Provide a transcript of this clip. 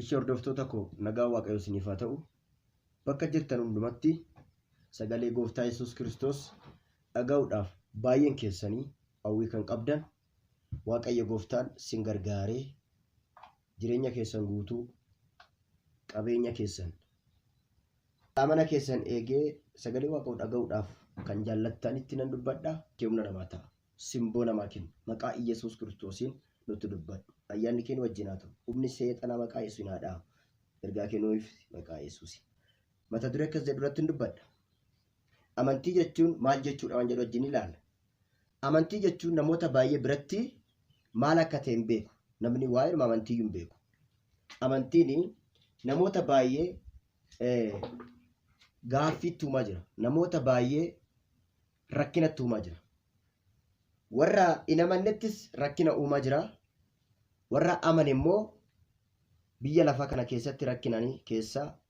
Ishee hordoftoota koo, nagaa Waaqayyoo isiniif haa ta'u. Bakka jirtan hundumatti sagalee Gooftaa Yesuus Kiristoos dhaga'uudhaaf baay'een keessanii hawwii kan qabdan, Waaqayyo Gooftaan sin gargaaree jireenya keessan guutuu, qabeenya keessan, mana keessan eegee sagalee Waaqayyoo dhaga'uudhaaf kan jaallattanitti nan dubbadha. Humna namaa ta'a. Simboo namaa kenna. Maqaa Iyyasuus Kiristoosiin nutti dubbadhu. Ayyaanni kee nu wajjin haa ta'u. Humni seexanaa maqaa Yesuusiin haa dhaabu. Ergaa kee nuuf maqaa Yesuusi. Mata duree akkas jedhu irratti hin dubbadha. Amantii jechuun maal jechuudha waan jedhu wajjin ilaalla. Amantii jechuun namoota baay'ee biratti maal akka ta'e hin beeku. Namni waa'ee amantii hin beeku. Amantiin namoota baay'ee gaaffiitti uumaa jira. Namoota baay'ee rakkinatti uumaa jira. Warra hin amannettis rakkina uumaa jira. Warra amane immoo biyya lafaa kana keessatti rakkinanii keessaa